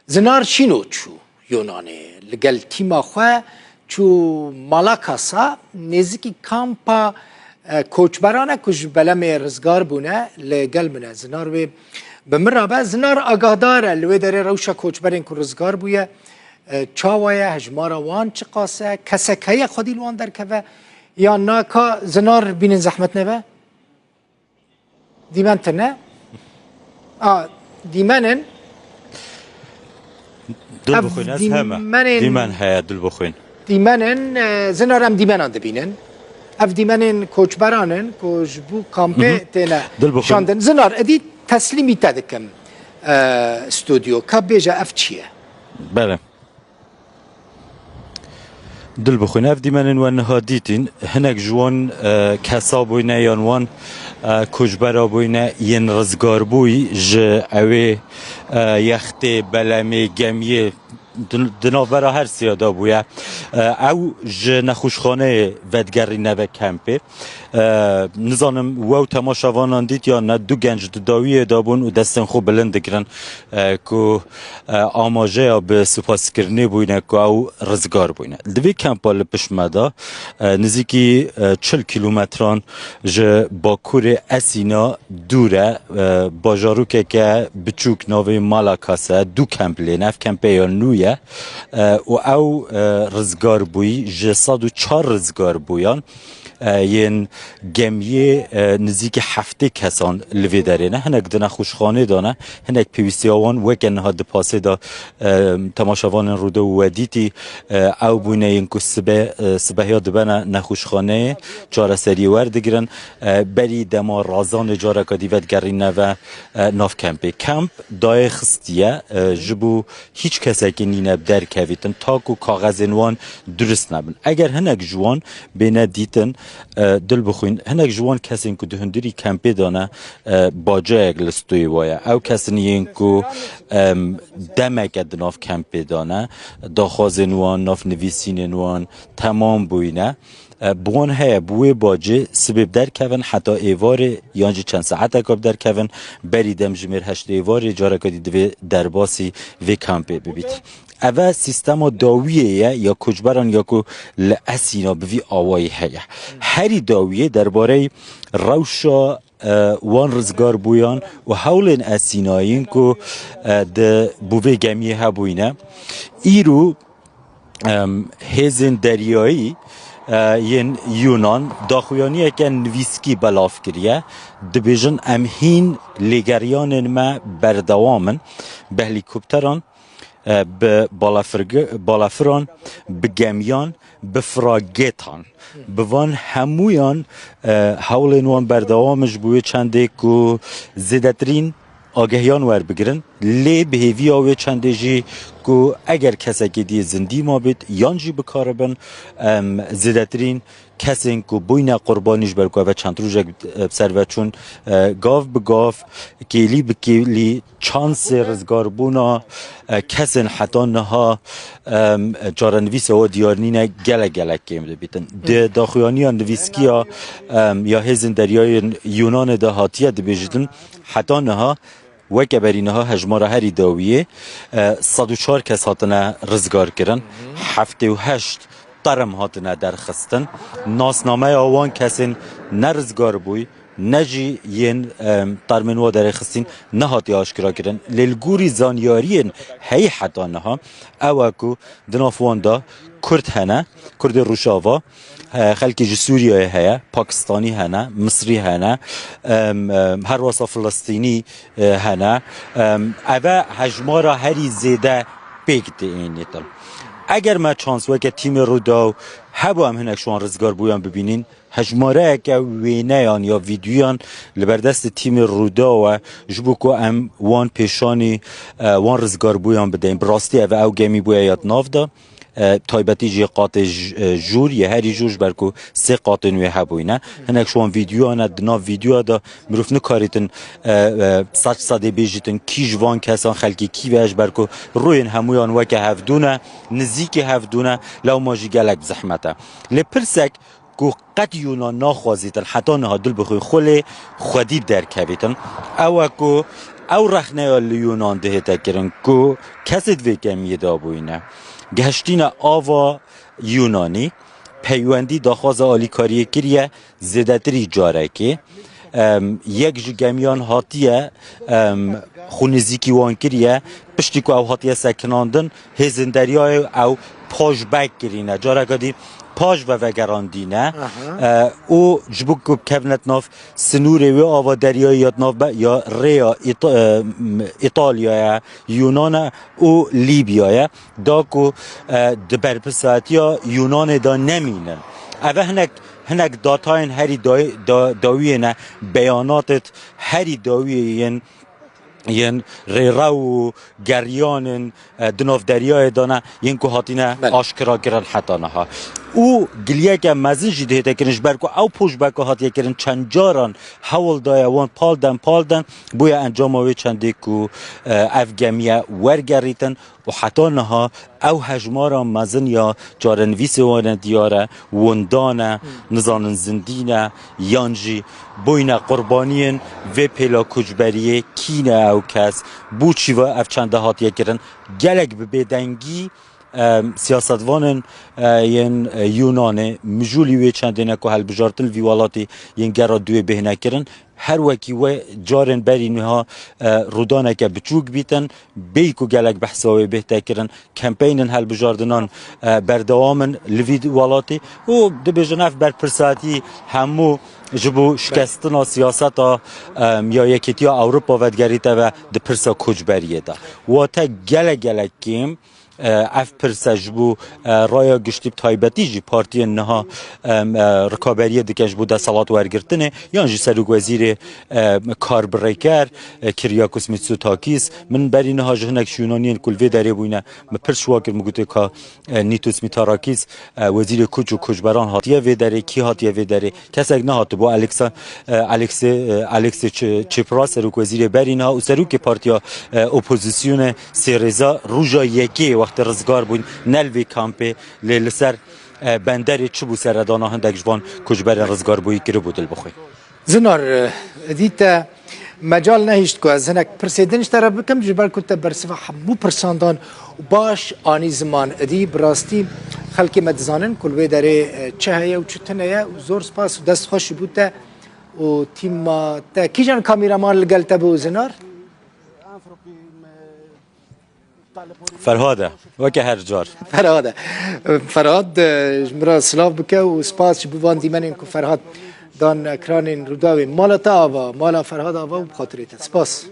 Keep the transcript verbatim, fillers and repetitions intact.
Zinar Şîno çû Yunanê. Li gel tîma xwe çû Malakasa, nêzîkî kampa, e, koçberan e ku ji belemê rizgar bûne, li gel min e. Zinar wê bi min re be. Zinar agahdar e li wê derê rewşa koçberên ku rizgar bûye, e, çawa ye, hejmara wan çiqas e, kesek heye xwedî li wan derkeve, yan na? Ka Zinar bînin zehmet nebe? Dîmen tune. A, dîmen in. Dil Ev bixwîn, ez heme. dîmenên Dîmen heye, dil bixwîn. Dîmen in, e, Zinar, em dîmenan dibînin. Ev dîmenên koçberan in ku ji bo kampê Hı hı. têne Dil bixwîn. şandin. Zinar, edî teslîmî te dikim, e, stûdyo. Ka bêje ev çi ye? Belê. Dil bixwîne. Ev dîmenên we niha dîtîn, hinek ji wan, e, kesa bûyne yan wan, e, koçbera bûyne yên rizgarbûyî ji ewê, e, yextê, belemê, gemiyê di, di navbera her siya de bûye. E, ew ji nexweşxaneyê vedigerîne ve kempê. E, nizanim we û temaşevanan dît yan ne, du genc di dawiyê de bûn û destên xwe bilind dikirin, e, ku, e, amajeya bi sipaskirinê bûyne ku ew rizgar bûyne. Di vê kempa li pişt me de, e, nizîkî, e, çil kîlometran ji bakurê Esîna dûr e, e, bajarokeke biçûk navê Malakase, du kemp lê ne, ev kempê ya nû ye, e, û ew, e, rizgar bûyî, ji sed û çar rizgar bûyan, e, yên gemiyê, e, nizîkî heftê kesan li vê derê ne. Hinek di nexweşxanê de ne, hinek pêwîstiya wan weke niha di pasê de, e, temaşevanên Rûdew we dîtî, e, ew bûne yên ku sibe, e, sibehiya dibene nexweşxaneyê, çareseriyê werdigirin. E, berî dema razanê careke dî vedigerîne ve, e, nav kempê. Kemp dayê xistiye, e, ji bo hîç kesekî nîne bi derkevîtin, ta ku kaxezên wan durist nebin. Eger hinek ji wan bêne dîtin, e, dil bixwîn, hinek ji wan kesên ku di hundirî kempê de ne, e, bacayek li stûyê wa ye. Ew kesin yên ku, em, demeke di nav kempê de ne, daxwazên wan, nav nivîsînên wan temam bûyne. E, bi wan heye, bi wê bacê sibê bi derkevin heta êvarê yan jî çend saeteka bi derkevin, berî demjimêr heşt êvarê careke dî divê derbasî vê kampê bibît. Eve sîstema dawiyê ye ya koçberan ya ku li Esîna bi vî awayî heye. Herî dawiyê derbareyî rewşa, e, wan rizgarbûyan û hewlên Esînayîn ku, e, di bo vê gemiyê hebûyne. Îro, em, hêzên deryayî, e, yên Yunan daxuyaniyeke nivîskî belav kiriye. Dibêjin, em hîn lêgeriyanên me berdewam in bi helîkopteran, e, bi balafirgi-, balafiran, bi gemiyan, bi fragetan. Bi van hemûyan, e, hewlên wan berdewam in ji bo wê çendê ku zêdetirîn agehiyan werbigirin. Lê bi hêviya wê çendê jî ku eger kesekê dî zindî mabit yan jî bikaribin, em, zêdetirîn kesên ku bûyne qurbanî, ji ber ku eve çend rojek, e, bi ser ve çûn, e, gav bi gav, kêlî bi kêlî, çansê rizgarbûna, e, kesên heta niha, em, çarenivîsa we diyar nîne, gelek gelek kêm dibîtin. Di daxuyaniya nivîskiya, em, ya hêzên deryayên Yunanê de hatiye dibêjitin, heta niha, weke berî niha hejmara herî dawiyê, e, sed û çar kes hatine rizgar kirin, heftê û heşt term hatine derxistin. Nasnameya wan kesên ne rizgar bûy, ne jî yên, em, termên wa derêxistîn nehatiye aşkira kirin. Lê li gorî zanyariyên heyî heta niha, ew e ku di nav wan de Kurd hene, Kurdê Rojava, e, xelkê ji Sûriyeyê heye, Pakistanî hene, Misrî hene, em, em, her wesa Filistînî, e, hene. Em, eve hejmara herî zêde pêk diênîtin. Eger me çans weke tîmê Rûdaw hebû em hinek ji wan rizgarbûyan bibînîn, hejmareyeke wêneyan ya vîdyoyan li ber destê tîmê Rûdaw e, ji bo ku em wan pêşanî, e, wan rizgarbûyan bideyîn. Bi rastî ev ew gemî bûye ya di nav de, e, taybetî jî qatê j-, e, jûr, yê herî jûr, ji ber ku sê qatên wê hebûyne. Hinek ji wan vîdyoyan e, di nav vîdyoya de mirov nikarîtin, e, e, sed sedê bêjîtin kî ji van kesan xelkê kî ve, ji ber ku rûyên hemûyan weke hevdû ne, nizîkî hevdû ne, lewma jî gelek bi zehmet e. Lê pirsek ku qet Yunan naxwazîtin heta niha dil bixwî xwe lê xwedî derkevîtin, ew e ku Ew rexneya li Yunan dihête kirin ku kesê di vê kemiyê de bûyne. Gehiştîne ava Yunanî, peywendî daxwaza alîkariyê kiriye, zêdetirî carekê. Em, yek ji gemiyan hatiye, em, xwe nêzîkî wan kiriye. Piştî ku ew hatiye sekinandin, hêzên deryayê ew paj bek kirîne. Careke dî paj ve vegerandîne. Aha. E, û ji bo ku bikevine di nav sinûrê wê ava deryayê ya di nav be-, ya rêya Îta-, e, m-, Îtalyaya, Yunana û Lîbyaya, da ku, e, di berpirsatiya Yunanê de nemînin. Eve hinek, hinek datayên herî day-, da-, dawiyê ne, beyanatêt herî dawiyê yên, yên rêrew û geriyanên, e, di nav deryayê de ne, yên ku hatine Belê. aşkira kirin heta niha. Û giliyeke mezin jî dihête kirin, ji ber ku ew pojbeka hatiye kirin çend caran hewl daye wan pal den, pal den, bûye encama wê çendê ku, e, ev gemiye wergerîtin û heta niha ew hejmara mezin ya çarenivîsê wan e diyar e, windan e, Hmm. nizanin zindî ne, yan jî bûyne qurbaniyên vê pêla koçberiyê, kî ne ew kes, bo çi ve ev çende hatiye kirin, gelek bi bêdengî, em, siyasetvanên, e, yên, e, Yunanê, mijûlî wê çendê ne ku hilbijartin li vî welatî yên gera duê bêhne kirin, her wekî we carên berî niha, e, rûdaneke biçûk bîtin, bêyî ku gelek behsa wê bêhte kirin, kempeynên hilbijardinan, e, berdewam in li vî welatî û dibêjin ev berpirsatî hemû ji bo şikestina siyaseta, em, ya Yekêtiya Ewropa vedigerîte ve di pirsa koçberiyê de. Wate gelek gelek kêm, e, ev pirse ji bo, e, raya giştî bi taybetî jî partiyên niha, em, e, rikaberiyê dikin ji bo desthilat wergirtinê yan jî serokwezîrê, e, karbirêker, e, Kyriakos Mitsotakis. Min berî niha ji hinek ji Yunaniyên ku li vê derê bûyne, min pirs ji wan kir, min gotê ka, e, Nikos Mitsotakis, e, wezîrê koç û koçberan hatiye vê derê, kî hatiye vê derê? Kesek nehatibû. Alexa-, e, Alexê, e, Alexê Çi-, Çipras, serokwezîrê berî niha û serokê partiya, e, opozisyonê Sêrêza, roja yekê wextê rizgar bûn, ne li vê kampê, lê li ser, e, benderê çi bû seredana hindek ji van koçberên rizgarbûyî kiribû dilbixwî. Zinar, e, dîte mecal nehişt ku ez hinek pirsê din ji te re bikim, ji ber ku te bersiva hemû pirsan dan û baş anî ziman. Êdî bi rastî xelkê me dizanin ku li wê derê, e, çi heye û çi tune ye û zor spas û dest xweş ji bo te û tîma te. Kîjan kameraman li gel te bû, Zinar? Ferhad e, weke her car. Ferhad e. Ferhad, e, ji min re silav bike û spas ji bo van dîmenên ku Ferhad dan ekranên Rûdawê. Mala te ava, mala Ferhad ava û bi xatirê te. Spas.